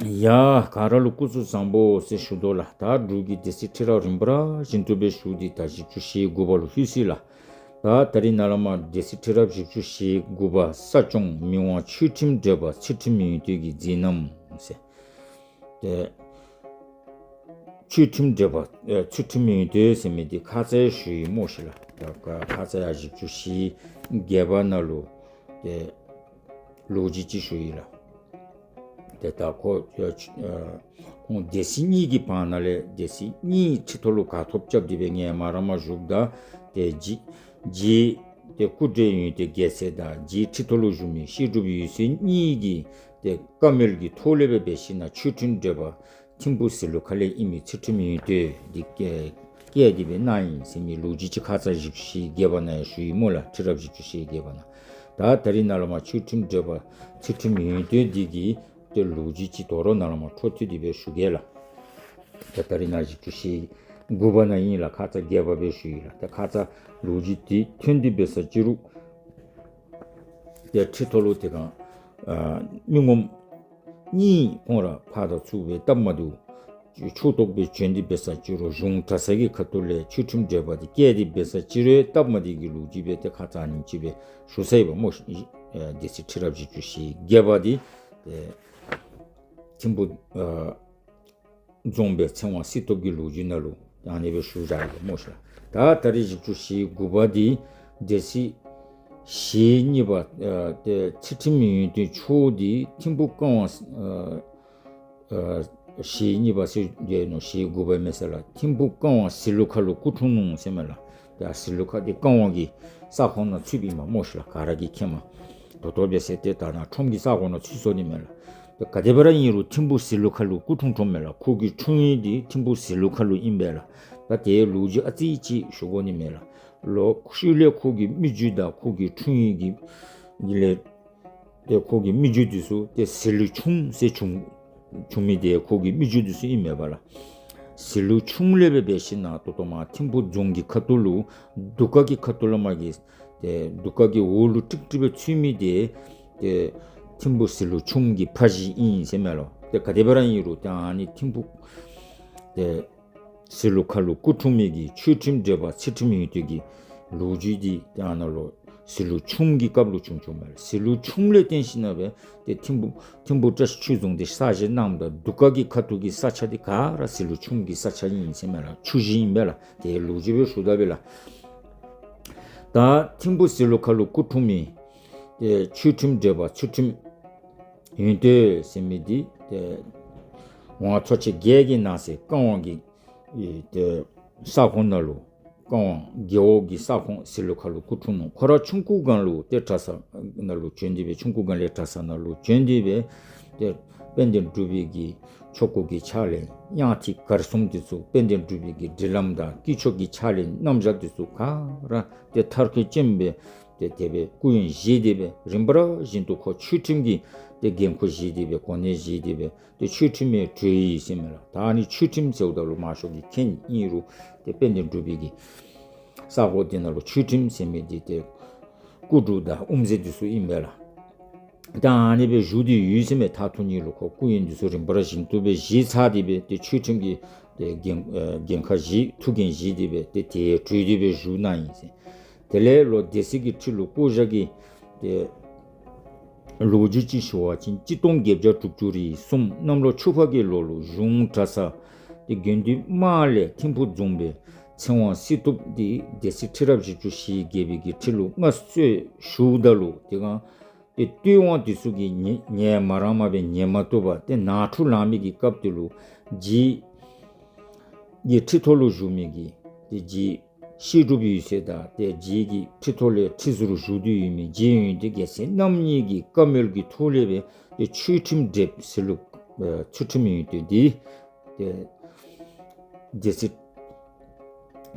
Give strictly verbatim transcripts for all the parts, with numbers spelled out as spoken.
ཡ་ག་ར་ལུ་སྐུ་གཟུགས་བཟང་པོ་ཟེར་ཞུ་དོ་ལགས། ད་འབྲུག་གི་སྡེ་སྲིད་ཁྲི་རབས་རིམ་པ་ར་བཞིན་དུ་སྦེ་ཞུ་སྟེ་ད་བཞི་བཅུ་ཞེ་དགུ་པ་ལུ་ལྷོད་ཅི་ལགས། ད་ད་རིས་ནཱ་ལས་མར་སྡེ་སྲིད་ཁྲི་རབས་བཞི་བཅུ་ཞེ་དགུ་པ་ས་སྐྱོང་མི་དབང་ཆོས་ཁྲིམས་བགྲེས་པ་ཚུལ་ཁྲིམས་ཡོན་ཏན་གྱི་མཛད་རྣམ་ཟེར། ཏེ་ཆོས་ཁྲིམས་བགྲེས་པ་ཨེ་ཚུལ་ཁྲིམས་ཡོན་ཏན་ཟེར་མི་འདི་ཁ་ཙ་ཡང་ཞུ་ཡི་སྨོ་ཤིག་ལགས། ད་ཁ་ཁ་ཙ་ཡང་བཞི་བཅུ་ཞེ་བརྒྱད་པ་ནང་ལུ་ཏེ་ལོ་རྒྱུས་ཅིག་ཞུ་ཡི་ལགས། ཏེ་ད་ཁོ་ཨེ་ཁོང་སྡེ་སྲིད་གཉིས་ཀྱི་བར་ན་ལས་སྡེ་སྲིད་གཉིས་ཁྲི་ཐོག་ལུ་ག་ཐོབ་རྐྱབ་སྟེ་སྦེ་ངལ་མ་རངསམ་བཞུགསཔ་ད་ཏེ་རྗེ་རྗེ་ཏེ་སྐུ་བགྲེས་ཡོན་ཏན་རྒྱལ་མཚན་དང་རྗེ་ཁྲི་ཐོག་ལུ་བཞུགས་མི་བཤད་སྒྲུབ་འོད་ཟེར་གཉིས་ཀྱིས་ཏེ་བཀའ་མོལ་གྱི་ཐོག་ལས་སྦེ་འབད་ཞིན་ན་ཆོས་ཁྲིམས་བགྲེས་པ་ཐིམ་ཕུ་ཟི་ལུ་ཁ་ལས་ཨིན་མི་ཚུལ་ཁྲིམས་ཡོན་ཏན་འདི་བཀལ་བཀལ་ཏེ་སྦེ་གནང་ཡི་ཟེར་མི་ལོ་རྒྱུས་ཅིག་ཁ་ཙ་བཞི་བཅུ་ཞེ་བརྒྱད་པ་ནང་ཡང་ཞུ་ཡི་སྨོ་ལགས། ཁྲི་རབས་བཞི་བཅུ་ཞེ་བརྒྱད་པ་ནང་། ད་ད་རིས་ནཱ་ལས་མར་ཆོས་ཁྲིམས་བགྲེས་པ་ཚུལ་ཁྲིམས་ཡོན་ཏན་འདི་གི་ཏེ་ལོ་རྒྱུས་ཅིག་དོ་རུང་ནཱ་ལས་མར་འཕྲོ་མཐུད་དེ་སྦེ་ཞུ་གེ་ལགས། ད་ད་རིས་ནཱ་བཞི་བཅུ་ཞེ་དགུ་པ་ནང་ཨིན་ལགས། ཁ་ཙ་བརྒྱད་པ་སྦེ་ཞུ་ཡི་ལགས། ད་ཁ་ཙ་ལོ་རྒྱུས་འདི་ཐོན་ཏེ་འབད་ས་ཅི་རུང་ཏེ་ཁྲི་ཐོག་ལུ་དེ་སྒང་ཨ་མི་ངོམ་གཉིས་ཁོང་ར་ཕར་དང་ཚུར་སྦེ་སྟབས་མ་བདེཝ་ཕྱོགས་གཏོགས་སྦེ་བྱོན་ཏེ་འབད་ས་ཅི་རུང་གཞུང་གྲྭ་ཚང་གི་ཁ་ཐུག་ལས་ཆོས་ཁྲིམས་བགྲེས་པ་འདི་བཀལ་ཏེ་འབད་ས་ཅི་རུང་སྟབས་མ་བདེ་གི་ལོ་རྒྱུས་སྦེ་ཏེ་ཁ་ཙ་ཨ་ནེམ་ཅིག་སྦེ་ཞུ་ཚར་ཡི་པ་སྨོ་ཤིག། ཨེ་སྡེ་སྲིད་ཁྲི་རབས་བཞི་བཅུ་ཞེ་བརྒྱད་པ་འདི་ཏེ་ཐིམ་ཕུ་ཨ་རྫོང་དཔོན་ཚེ་དབང་སྲི་ཐུབ་ཀྱི་ལོ་རྒྱུས་ནང་ལུ་ཨ་ནི་སྦེ་ཞུ་བཞག་ཡི་སྨོ་ཤིག་ལགས། ད་ད་རིས་བཞི་བཅུ་ཞེ་དགུ་པ་འདི་སྡེ་སྲིད་ཞེ་གཉིས་པ་ཨ་ཏེ་ཚུལ་ཁྲིམས་ཡོན་ཏན་མཆོག་འདི་ཐིམ་ཕུ་ཀ་ཝང་ཨ་ཨ་ཞེ་གཉིས་པ་ཟེར་དེ་ནོ་ཞེ་དགུ་པ་མེན་ཟེར་ལགས། ཐིམ་ཕུ་ཀ་ཝང་ཟི་ལུ་ཁ་ལུ་སྐུ་འཁྲུངས་ནུག་ཟེར་མས་ལགས། ཏེ་ཟི་ལུ་ཁ་འདི་ཀ་ཝང་གི་ས་ཁོངས་ནང་ཚུདཔ་ཨིན་མས་སྨོ་ཤིག་ལགས། ག་ར་གིས་མཁྱེནམ་ད་ལྟོ་འབད་ཟེར་ཏེ་ད་ནཱ་ཁྲོམ་གྱི་ས་ཁོངས་ནང་ཚུད་སོ་ནི་མས་ལགས། ཏེ་ག་དེ་སྦེ་ར་ཨིན་རུང་ཐིམ་ཕུ་ཟི་ལུ་ཁ་ལུ་སྐུ་འཁྲུངས་འཁྲུངསམ་མས་ལགས། ཁོ་གི་འཁྲུངས་ཡུལ་འདི་ཐིམ་ཕུ་ཟི་ལུ་ཁ་ལུ་ཨིན་པས་ལགས། ད་དེའི་ལོ་རྒྱུས་ཨ་ཙི་ཅིག་ཞུ་དགོ་ནི་མས་ལགས། ལོག་ཤུལ་ལས་ཁོ་གི་མི་རྒྱུད་དང་ཁོ་གི་འཁྲུངས་ཡུལ་གྱི་ལས་ཏེ་ཁོ་གི་མི་རྒྱུད་འདི་ཚུ་ཏེ་ཟི་ལུ་ཆུང་ཟེར་བྱུང་བྱུང་མི་འདི་ཁོ་གི་མི་རྒྱུད་འདི་ཚུ་ཨིན་མས་པ་ལགས། ཟི་ལུ་ཆུང་ལས་སྦེ་འབད་ཞིན་ན་ད་ལྟོ་མར་ཐིམ་ཕུ་རྫོང་གི་ཁ་ཐུག་ལུ་གདུགས་དཀར་གྱི་ཁ་ཐུག་ལས་མར་གྱི་ཏེ་གདུགས་དཀར་གྱི་འོག་ལུ་ཀྲིག་ཀྲི་སྦེ་ཚུད་མི་འདི་ཏེ་ཐིམ་ཕུ་ཟི་ལུ་ཆུང་གི་ཕ་གཞིས་ཨིན་ཟེར་མས་ལོ། ཏེ་ག་དེ་སྦེ་ར་ཨིན་རུང་ཏེ་ཨ་ནི་ཐིམ་ཕུ་ཏེ་ཟི་ལུ་ཁ་ལུ་སྐུ་འཁྲུངས་མི་གི་ཆོས་ཁྲིམས་བགྲེས་པ་ཚུལ་ཁྲིམས་ཡོན་ཏན་གྱི་ལོ་རྒྱུས་འདི་ཏེ་ཨ་ནཱ་ལུ་ཟི་ལུ་ཆུང་གི་སྐབས་ལུ་བྱུང་བྱུངམ་མས་ལགས། ཟི་ལུ་ཆུང་ལས་བརྟེན་ཞིན་ན་སྦེ་ཏེ་ཐིམ་ཕུ་ཐིམ་ཕུ་བཀྲ་ཤིས་ཆོས་རྫོང་འདི་གསར་བཞེངས་གནངམ་ད་གདུགས་དཀར་གྱི་ཁ་ཐུག་གི་ས་ཆ་འདི་ག་ར་ཟི་ལུ་ཆུང་གི་ས་ཆ་ཨིན་ཟེར་མས་ལགས། ཆུ་གཞི་ཨིན་པས་ལགས། ཏེ་ལོ་རྒྱུས་སྦེ་ཞུ་དོ་བས་ལགས། ད་ཐིམ་ཕུ་ཟི་ལུ་ཁ་ལུ་སྐུ་འཁྲུངས་མི་ཏེ་ཆོས་ཁྲིམས་བགྲེས་པ་ཚུལ་ཁྲིམས་ཡོན་ཏན་ཟེར་མི་འདི་ཏེ་ཝང་ཚོ་ཆེན་བརྒྱད་ཀྱི་ནང་གསེས་ཀ་ཝང་གི་ཨེ་ཏེ་ས་ཁོངས་ནང་ལུ་ཀ་ཝང་རྒེད་འོག་གི་ས་ཁོངས་ཟི་ལུ་ཁ་ལུ་སྐུ་འཁྲུངས་ནུག། ཁོ་ར་ཆུང་ཀུའི་སྒང་ལུ་ཏེ་གྲྭ་ཚང་ནང་ལུ་བྱོན་ཏེ་སྦེ་ཆུང་ཀུའི་སྒང་ལས་གྲྭ་ཚང་ནང་ལུ་བྱོན་ཏེ་སྦེ་ཏེ་དཔལ་ལྡན་འབྲུག་པའི་གི་ཆོས་སྐོར་གྱི་ཕྱག་ལེན་དབྱངས་ཐིག་གར་གསུམ་འདི་ཚུ་དཔལ་ལྡན་འབྲུག་པའི་གི་སྒྲིག་ལམ་དང་དཀྱིལ་ཆོག་གི་ཕྱག་ལེན་རྣམ་གཞག་འདི་ཚུ་ག་ར་ཏེ་མཐར་འཁྱོལ་ཅན་སྦེ་ཏེ་དེ་སྦེ་སྐུ་ཡོན་བཞེས་ཏེ་སྦེ་རིམ་པ་ར་བཞིན་དུ་ཁོ་ཆོས་ཁྲིམས་ཀྱི་ཏེ་འགན་ཁུར་བཞེས་ཏེ་སྦེ་གོ་གནས་བཞེས་ཏེ་སྦེ་ཏེ་ཆོས་ཁྲིམས་ཡང་གྲོལ་ཡི་ཟེར་མས་ལགས། ད་ཨ་ནི་ཆོས་ཁྲིམས་ཟེརཝ་ད་ལུ་མང་ཤོས་ཀྱིས་མཁྱེན་ཨིན་རུང་ཏེ་དཔལ་ལྡན་འབྲུག་པའི་གི་ས་གོ་འདི་ནང་ལུ་ཆོས་ཁྲིམས་ཟེར་མི་འདི་ཏེ་སྐུ་དྲུང་དང་དབུ་མཛད་འདི་ཚུ་ཨིན་པས་ལགས། ད་ཨ་ནི་སྦེ་བཞུགས་ཏེ་ཡོད་ཟེར་མས། མཐའ་ཐུག་ནི་ལུ་ཁོ་སྐུ་ཡོན་འདི་ཚུ་རིམ་པ་ར་བཞིན་དུ་སྦེ་བཞེས་ཚར་ཏེ་སྦེ་ཏེ་ཆོས་ཁྲིམས་ཀྱི་ཏེ་འགན་ཨེ་འགན་ཁག་བཞེས་ཐུགས་འགན་བཞེས་ཏེ་སྦེ་ཏེ་དེ་གྲོལ་ཏེ་སྦེ་བཞུགས་གནང་ཡི་ཟེར། དེ་ལས་ལོག་སྡེ་སྲིད་ཀྱི་ཁྲི་ལུ་བསྐོ་བཞག་གི་ཏེ་ལོ་རྒྱུས་ཅིག་ཞུ་བ་ཅིན་གཅིག་སྟོང་བརྒྱད་བརྒྱ་དྲུག་ཅུ་རེ་གསུམ་གནམ་ལོ་ཆུ་ཕག་གི་ལོ་ལུ་གཞུང་གྲྭ་ཚང་ཏེ་དགེ་འདུན་དམངས་ལས་ཐིམ་ཕུ་རྫོང་དཔོན་ཚེ་དབང་སྲི་ཐུབ་འདི་སྡེ་སྲིད་ཁྲི་རབས་བཞི་བཅུ་ཞེ་བརྒྱད་པའི་གི་ཁྲི་ལུ་མངའ་གསོལ་ཞུཝ་ད་ལུ་དེ་སྒང་ཏེ་སྟོད་ཝང་འདི་ཚུ་གིས་ཉན་ཉན་མ་རངསམ་སྦེ་ཉན་མ་བཏུབ་པར་ཏེ་ནང་འཁྲུག་ལང་མི་གི་སྐབས་དེ་ལུ་རྗེ་གི་ཁྲི་ཐོག་ལུ་བཞུགས་མི་གི་ཏེ་རྗེ་བཤད་སྒྲུབ་འོད་ཟེར་དང་ཏེ་རྗེ་གི་ཁྲི་ཐོག་ལས་ཁྲི་ཟུར་བཞུགས་ཏེ་ཡོད་མི་རྗེ་ཡོན་ཏན་རྒྱལ་མཚན་རྣམ་གཉིས་ཀྱི་བཀའ་མོལ་གྱི་ཐོག་ལས་སྦེ་ཏེ་ཆོས་ཁྲིམས་བགྲེསཔ་ཟི་ལུ་ཨེ་ཚུལ་ཁྲིམས་ཡོན་ཏན་འདི་ཏེ་སྡེ་སྲིད་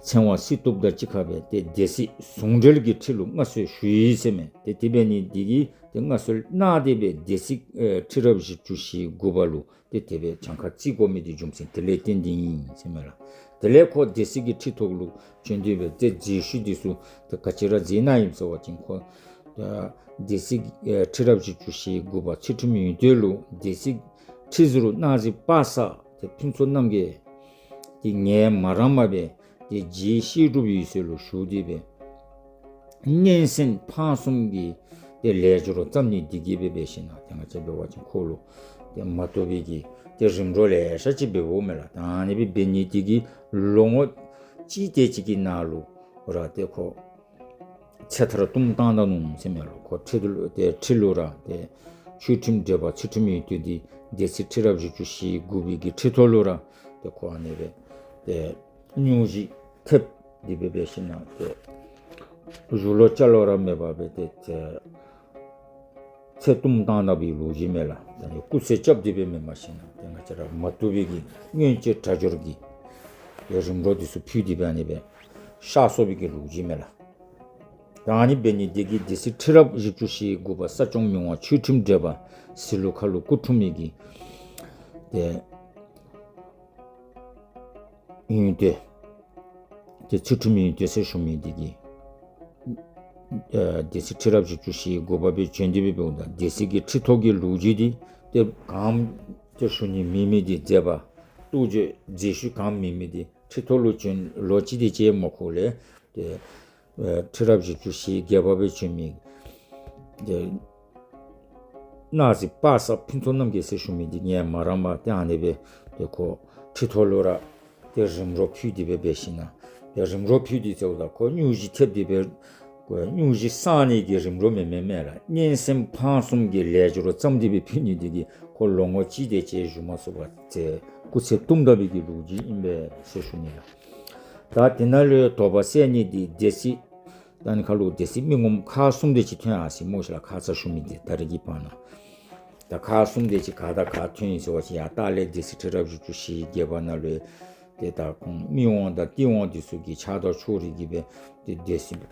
ཚེ་དབང་སྲི་ཐུབ་དང་གཅིག་ཁར་སྦེ་ཏེ་སྡེ་སྲིད་ཟུང་འབྲེལ་གྱི་ཁྲི་ལུ་མངའ་གསོལ་ཞུ་ཡི་ཟེར་མས། ཏེ་དེ་འབད་ནི་འདི་གིས་ཏེ་མངའ་གསོལ་གནང་སྟེ་སྦེ་སྡེ་སྲིད་ཨེ་ཁྲི་རབས་བཞི་བཅུ་ཞེ་དགུ་པ་ལུ་ཏེ་དེ་སྦེ་གྱངས་ཁ་བརྩི་དགོ་མི་འདི་རྒྱུ་མཚན་དེ་ལས་བརྟེན་ཏེ་ཨིན་ཟེར་མས་ལགས། དེ་ལས་ཁོ་སྡེ་སྲིད་ཀྱི་ཁྲི་ཐོག་ལུ་བྱོན་ཏེ་སྦེ་ཏེ་མཛད་བཞུགས་འདི་ཚུ་ཏེ་ག་ཅི་ར་མཛད་གནང་ཡི་ཟེར་བ་ཅིན་ཁོ་ཨ་སྡེ་སྲིད་ཨེ་ཁྲི་རབས་བཞི་བཅུ་ཞེ་དགུ་པ་ཚུལ་ཁྲིམས་ཡོན་ཏན་ལུ་སྡེ་སྲིད་ ཁྲི་ཟུར་གནག་རྫི་པ་སངས་ཏེ་ཕུན་ཚོགས་རྣམ་རྒྱལ་ཏེ་ངལ་མ་རངས་པར་སྦེ་ཏེ་རྗེ་བཤད་སྒྲུབ་འོད་ཟེར་ལུ་ཞུ་སྟེ་སྦེ་སྙན་གསན་ཕངས་གསུམ་གྱི་ཏེ་ལས་སྦྱོར་བརྩམས་ནི་འདི་གིས་སྦེ་འབད་ཞིན་ན་ཏེ་ང་བཅས་འབད་བ་ཅིན་ཁོ་ལུ་ཏེ་མ་བཏུབ་པའི་གི་ཏེ་རིམ་གྲོ་ལེ་ཤ་ཅིག་འབདཝ་མས་ལགས། ད་ཨ་ནི་སྦེ་འབད་ནི་འདི་གིས་ལོ་ངོ་གཅིག་དེ་ཅིག་གི་ནང་ལུ་ར་ཏེ་ཁོ་ཚེ་ཐར་བཏུམ་བཏང་ད་ནུག་ཟེར་མས་ལོ། ཁོ་ཁྲི་ལུ་ཏེ་ཁྲི་ལུ་ར་ཏེ་ཆོས་ཁྲིམས་བགྲེས་པ་ཚུལ་ཁྲིམས་ཡོན་ཏན་འདི་སྡེ་སྲིད་ཁྲི་རབས་བཞི་བཅུ་ཞེ་དགུ་པའི་གི་ཁྲི་ཐོག་ལུ་ར་ཏེ་ཁོ་ཨ་ནི་སྦེ་ཏེ་སྙུང་གཞི་ཐེབས་ཏེ་སྦེ་འབད་ཞིན་ན་ཏེ་གཞུང་ལུ་བཅའ་ལོ་ར་མེད་པར་སྦེ་ཏེ་ཚེ་ཚེ་བཏུམ་བཏང་ད་པའི་ལོ་རྒྱུས་མས་ལགས། ད་ནི་སྐུ་ཚེ་རྐྱབ་སྟེ་སྦེ་མེན་པར་ཞིན་ན་ཏེ་ང་བཅས་ར་མ་བཏུབ་པའི་གི་སྔོན་ཆད་དྲག་སྦྱོར་གྱི་ཏེ་རིམ་གྲོ་འདི་ཚུ་ཕུལ་ཏེ་སྦེ་ཨ་ནི་སྦེ་གཤགས་སོང་བའི་གི་ལོ་རྒྱུས་མས་ལགས། ད་ཨ་ནི་འབད་ནི་འདི་གིས་སྡེ་སྲིད་ཁྲི་རབས་བཞི་བཅུ་ཞེ་དགུ་པ་ས་སྐྱོང་མི་དབང་ཆོས་ཁྲིམས་བགྲེས་པ་ཟི་ལུ་ཁ་ལུ་སྐུ་འཁྲུངས་མི་གི་ཏེ་ཡོན་ཏན་ཏེ་ཚུལ་ཁྲིམས་ཡོན་ཏན་ཟེར་ཞུ་མི་འདི་གིས་ཨ་སྡེ་སྲིད་ཁྲི་རབས་བཞི་བཅུ་ཞེ་དགུ་པ་སྦེ་བྱོན་ཏེ་སྦེ་འབདཝ་ད་སྡེ་སྲིད་ཀྱི་ཁྲི་ཐོག་གི་ལོ་རྒྱུས་འདི་ཏེ་གང་ཏེ་ཞུ་ནི་མེད་མི་འདི་མཛད་པ་རྟོགས་བརྗོད་མཛད་ཤུལ་གང་མེད་མི་འདི་ཁྲི་ཐོག་ལུ་བྱོན་ལོ་གཅིག་དེ་ཅིག་མ་འཁོར་ལས་ཏེ་ཨ་ཁྲི་རབས་བཞི་བཅུ་ཞེ་བརྒྱད་པ་སྦེ་བྱོན་མི་ཏེ་གནག་རྫི་པ་སངས་ཕུན་ཚོགས་རྣམ་རྒྱལ་ཟེར་ཞུ་མི་འདི་ངལ་མ་རངས་པར་ཏེ་ཨ་ནི་སྦེ་ཏེ་ཁོ་ཁྲི་ཐོག་ལུ་ར་ཏེ་རིམ་གྲོ་ཕུལ་ཏེ་སྦེ་འབད་ཞིན་ན་ཏེ་རིམ་གྲོ་ཕུལ་ཏེ་ཟེརཝ་ད་ཁོ་སྙུང་གཞི་ཐེབས་ཏེ་སྦེ་ཁོ་སྙུང་གཞི་བསང་ནི་གི་རིམ་གྲོ་མེན་མས་མས་ལགས། སྙན་གསན་ཕངས་གསུམ་གྱི་ལས་སྦྱོར་བརྩམས་ཏེ་སྦེ་ཕུལ་ནི་འདི་གིས་ཁོ་ལོ་ངོ་གཅིག་དེ་ཅིག་བཞུགས་མ་ཚུགས་པར་ཏེ་སྐུ་ཚེ་བཏུམ་ད་པའི་གི་ལོ་རྒྱུས་ཨིན་པས་ཟེར་ཞུ་ནི་ལགས། ད་དེ་ནང་ལུ་དོགས་པ་སེལ་ནི་འདི་སྡེ་སྲིད་ད་ནི་ཁ་ལུ་སྡེ་སྲིད་མི་ངོམ་ཁག་གསུམ་དེ་ཅིག་ཐོན་ཡར་སོ་ཡི་སྨོ་ཤིག་ལགས། ཁ་ཙ་ཞུ་མི་འདི་ད་རེས་ཀྱི་བར་ན་ད་ཁག་གསུམ་དེ་ཅིག་ག་དང་ག་ཐོན་ཡི་ཟེར་བ་ཅིན་ཡར་ལྟག་ལས་སྡེ་སྲིད་ཁྲི་རབས་བཞི་བཅུ་ཞེ་བརྒྱད་པ་ནང་ལུ་ཏེ་ད་ཁོང་སྨད་དབང་དང་སྟེགས་དབང་འདི་ཚུ་གིས་ཆགས་སྡང་ཕྱོགས་རིས་ཀྱིས་སྦེ་ཏེ་སྡེ་སྲིད་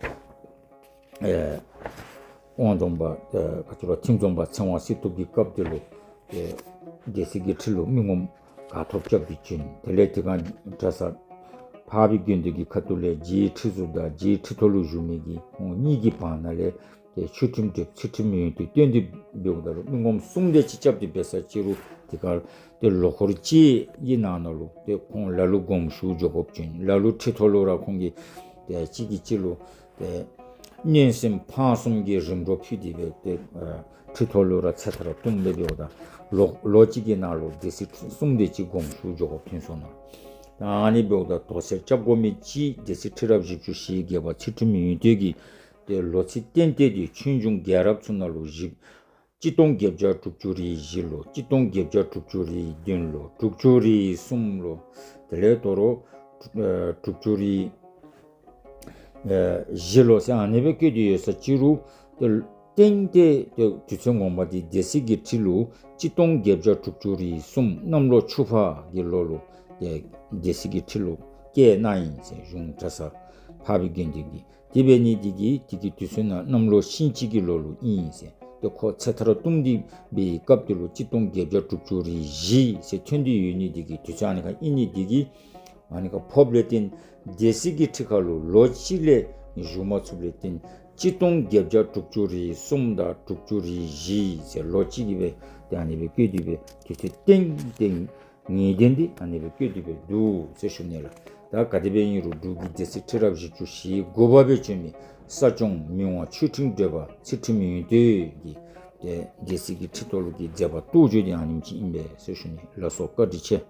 ཨེ་དབང་རྫོངཔ་ཨེ་ག་ཅི་ལོ་ཐིམ་རྫོངཔ་ཚེ་དབང་སྲི་ཐུབ་ཀྱི་སྐབས་དེ་ལུ་ཏེ་སྡེ་སྲིད་ཀྱི་ཁྲི་ལུ་མི་ངོམ་ག་ཐོབ་རྐྱབ་སྟེ་བྱོན། དེ་ལས་དེ་སྒང་གྲྭ་ཚང་འཕགས་པའི་དགེ་འདུན་གྱི་ཁ་ཐུག་ལས་རྗེ་ཁྲི་ཟུར་དང་རྗེ་ཁྲི་ཐོག་ལུ་བཞུགས་མི་གི་ཁོང་གཉིས་ཀྱི་བར་ན་ལས་ཏེ་ཆོས་ཁྲིམས་བགྲེསཔ་ཚུལ་ཁྲིམས་ཡོན་ཏན་བཏོན་ཏེ་འབདཝ་ད་ལུ་མི་ངོམ་གསུམ་དེ་ཅིག་རྐྱབ་སྟེ་འབད་ས་ཅིག་རུང་དེ་སྒང་ཏེ་ལོ་འཁོར་གཅིག་གི་ནང་ན་ལུ་ཏེ་ཁོང་ལ་ལུ་དགོངས་ཞུ་འགྱོ་དགོཔ་བྱུང་། ལ་ལུ་ཁྲི་ཐོག་ལུ་ར་ཁོང་གིས་ཏེ་གཅིག་གིས་གཅིག་ལུ་ཏེ་སྙན་གསན་ཕངས་གསུམ་གྱི་རིམ་གྲོ་ཕུལ་ཏེ་སྦེ་ཏེ་ཨ་ཁྲི་ཐོག་ལུ་ར་ཚེ་ཐར་བཏུམ་སྦེ་འབདཝ་ད་ལོ་ལོ་གཅིག་གི་ནང་ལུ་སྡེ་སྲིད་གསུམ་དེ་ཅིག་དགོངས་ཞུ་འགྱོ་དགོཔ་ཐོན་སོང་ནུག། ད་ཨ་ནི་འབདཝ་ད་དོགས་སེལ་རྐྱབ་དགོ་མི་ཅིག་སྡེ་སྲིད་ཁྲི་རབས་བཞི་བཅུ་ཞེ་བརྒྱད་པ་ཚུལ་ཁྲིམས་ཡོན་ཏན་གྱི་ཏེ་ལོ་ཚིགས་ཏན་ཏན་འདི་ཆོས་འབྱུང་རྒྱལ་རབས་ཚུ་ནང་ལུ་བཞི་གཅིག་སྟོང་བརྒྱད་བརྒྱ་དྲུག་ཅུ་རེ་བཞི་ལུ་གཅིག་སྟོང་བརྒྱད་བརྒྱ་དྲུག་ཅུ་རེ་བདུན་ལུ་དྲུག་ཅུ་རེ་གསུམ་ལུ་དེ་ལས་དོ་རུང་ཨེ་དྲུག་ཅུ་རེ་ཨེ་བཞི་ལུ་ཟེར་ཨ་ནི་སྦེ་བཀོད་དེ་ཡོད་ས་ཅིག་རུང་ཏེ་ཏན་ཏན་ཏེ་དུས་ཚོད་ངོ་མ་འདི་སྡེ་སྲིད་ཀྱི་ཁྲི་ལུ་གཅིག་སྟོང་བརྒྱད་བརྒྱ་དྲུག་ཅུ་རེ་གསུམ་གནམ་ལོ་ཆུ་ཕག་གི་ལོ་ལུ་ཏེ་སྡེ་སྲིད་ཀྱི་ཁྲི་ལུ་བསྐོས་གནང་ཡི་ཟེར་གཞུང་གྲྭ་ཚང་འཕགས་པའི་དགེ་འདུན་གྱིས། དེ་འབད་ནི་འདི་གིས་དེ་གི་དུས་ཚོད་ནང་གནམ་ལོ་ཤིང་བྱི་གི་ལོ་ལུ་ཨིན་ཟེར། ཏེ་ཁོ་ཚེ་ཐར་བཏུམ་སྟེ་འབད་བའི་སྐབས་དེ་ལུ་གཅིག་སྟོང་བརྒྱད་བརྒྱ་དྲུག་ཅུ་རེ་བཞི་ཟེར་ཐོན་ཏེ་ཡོད་ནི་འདི་གིས་དུས་ཚོད་ཨ་ནི་ཁར་ཨིན་ནི་འདི་གིས་ཨ་ནི་ཁར་ཕོགཔ་ལས་བརྟེན་སྡེ་སྲིད་ཀྱི་ཁྲི་ཁར་ལུ་ལོ་གཅིག་ལས་བཞུགས་མ་ཚུགསཔ་ལས་བརྟེན་གཅིག་སྟོང་བརྒྱད་བརྒྱ་དྲུག་ཅུ་རེ་གསུམ་དང་དྲུག་ཅུ་རེ་བཞི་ཟེར་ལོ་གཅིག་གི་སྦེ་ཏེ་ཨ་ནི་སྦེ་བཀོད་དེ་སྦེ་དུས་ཚོད་ཏན་ཏན་ངེས་གཏན་འདི་ཨ་ནི་སྦེ་བཀོད་དེ་སྦེ་འདུག་ཟེར་ཞུ་ནི་ལགས། ད་ག་དེ་སྦེ་ཨིན་རུང་འབྲུག་གི་སྡེ་སྲིད་ཁྲི་རབས་བཞི་བཅུ་ཞེ་དགུ་པ་སྦེ་བྱོན་མི་ས་སྐྱོང་མི་དབང་ཆོས་ཁྲིམས་བགྲེས་པ་ཚུལ་ཁྲིམས་ཡོན་ཏན་གྱི་ཏེ་སྡེ་སྲིད་ཀྱི་ཁྲི་ཐོག་ལུ་གི་མཛད་པ་རྟོགས་བརྗོད་འདི་ཨ་ནེམ་ཅིག་ཨིན་པས་ཟེར་ཞུ་ནི། ལགས་སོ། བཀའ་དྲིན་ཆེ།